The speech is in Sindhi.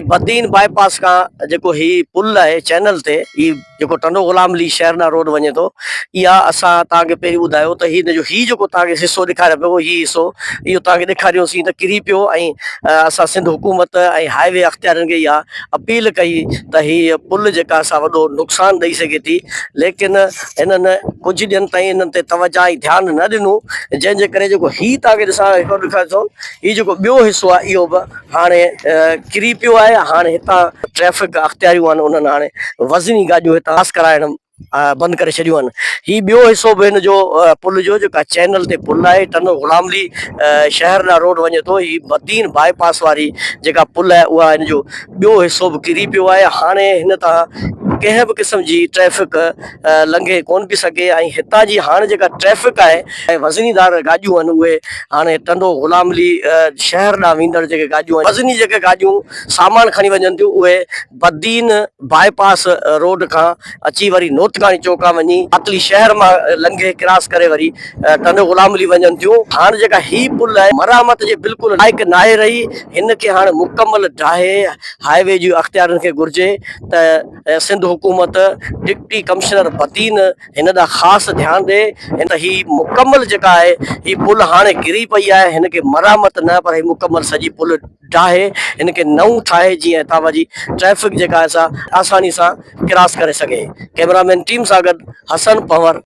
بدين باء پاس کان جيڪو هي پل آهي چينل تي هي جيڪو ٽنڊو غلام علي شهر ڏانهن روڊ وڃي ٿو اها اسان توهان کي پهرين ٻڌايو ته هي جو هي جيڪو توهان کي حصو ڏيکاريان پيو هي حصو اهو توهان کي ڏيکاريوسين ته ڪري پيو ۽ اسان سنڌ حڪومت ۽ هاء وي اختيارين کي اها اپيل ڪئي ته هي پل جيڪا اسان وڏو نقصان ڏئي سگهي ٿي ليڪن هنن ڪجهه ڏينهن تائين انهن تي توجه ۽ ڌيان نه ڏنو جنهن جي ڪري جيڪو هي توهان کي ڏسان ڏيکاريان ٿو هي جيڪو ٻيو حصو آهي اهو به هاڻي ڪري پيو آهي هاڻي هتان ٽريفڪ اختياريون آهن انهن هاڻي وزني گاڏيون هتان پاس ڪرائڻ بند ڪري ڇڏيون آهن هي ٻيو حصو به هن جو پل جو جيڪا چينل تي پل آهي ٽنڊو غلام علي شهر ڏانهن روڊ وڃي ٿو هي بدين باء پاس واري جيڪا پل آهي اها هن جو ٻيو حصو به ڪري پيو آهي هاڻي هن تان ڪنهن به قسم جي ٽريفڪ لنگهي ڪون پئي سگهي ۽ هتان جي هاڻي جيڪا ٽريفڪ آهي ۽ وزنيدار گاڏيون آهن اهي هاڻي ٽنڊو غلام علي شهر ڏانهن ويندڙ جيڪي گاڏيون آهن وزني جيڪي گاڏيون سامان کڻي وڃن ٿيون اهي بدين باء پاس روڊ کان اچي وري نوتڪاڻي چوڪ کان وڃي ماتلي شهر مان لنگهي ڪراس ڪري وري ٽنڊو غلام علي وڃن ٿيون هاڻ جيڪا هي پل آهي مرامت جي بلڪل لائق ناهي رهي هن کي هاڻ مڪمل ڊاهي هاء وي جي اختيارين کي گهرجي ته سنڌ حڪومت ڊپٽي ڪمشنر بدين هن ڏانهن خاص ڌيان ڏي ته هي مڪمل جيڪا آهي هي پل هاڻي ڪري پئي آهي هن کي مرامت نه پر هي مڪمل سڄي پل ڊاهي هن کي نئون ٺاهي جيئن هتان جي ٽريفڪ جيڪا آهي سا آساني سان ڪراس ڪري سگهي ڪئميرا مين ٽيم سان گڏ حسن پنهور.